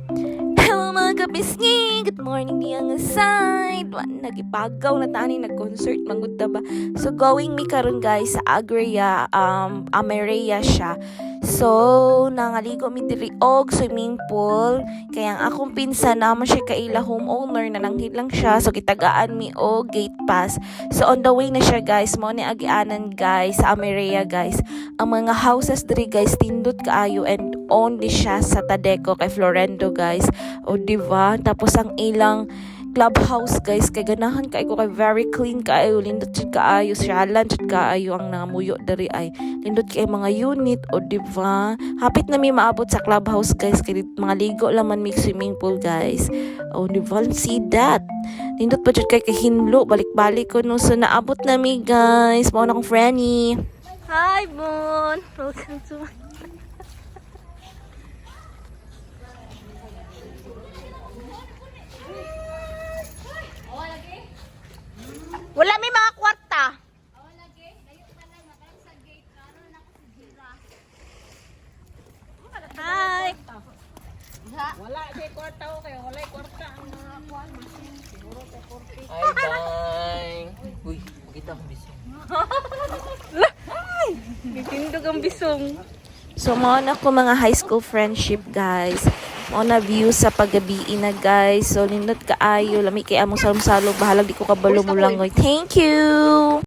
Hello, mga kapisngi! Good morning niya nga side! Wa nagipagaw na tani, nag-concert mangud ta ba. So going mi karon, guys, sa Agria, Amerea siya. So nangaligo mi diri og swimming pool. Kaya ang akong pinsan naman siya kaila homeowner na nanghid lang siya. So gitagaan mi og gate pass. So on the way na siya, guys, mo ni agianan, guys, sa Amerea, guys. Ang mga houses diri, guys, tindot kaayo and owned ni siya sa Tadeco kay Florendo, guys. O, di ba? Tapos ang ilang clubhouse, guys, kay ganahan kay ko kay very clean kaayo, lindot jud kaayo, syalan jud kaayo ang nangamuyo diri ay lindot kay mga unit, o di ba? Hapit na mi maabot sa clubhouse, guys, kay mga ligo lang man mi swimming pool, guys. O, di ba? See that? Nindot pa jud kay kahinlo, balik-balik ko no. So naabot na mi, guys. Mao na akong friendly. Hi, Bon! Welcome to my. Wala may mga kwarta. Hi! Hi, bye! Uy, makita akong bisong. Gitindog ang bisong. So, mao na ko mga high school friendship, guys. Mao na view sa paggabi na, guys. So, nindot kaayo. Lami kay among salong-salong. Bahalag di ko kabalo mo langoy. Thank you!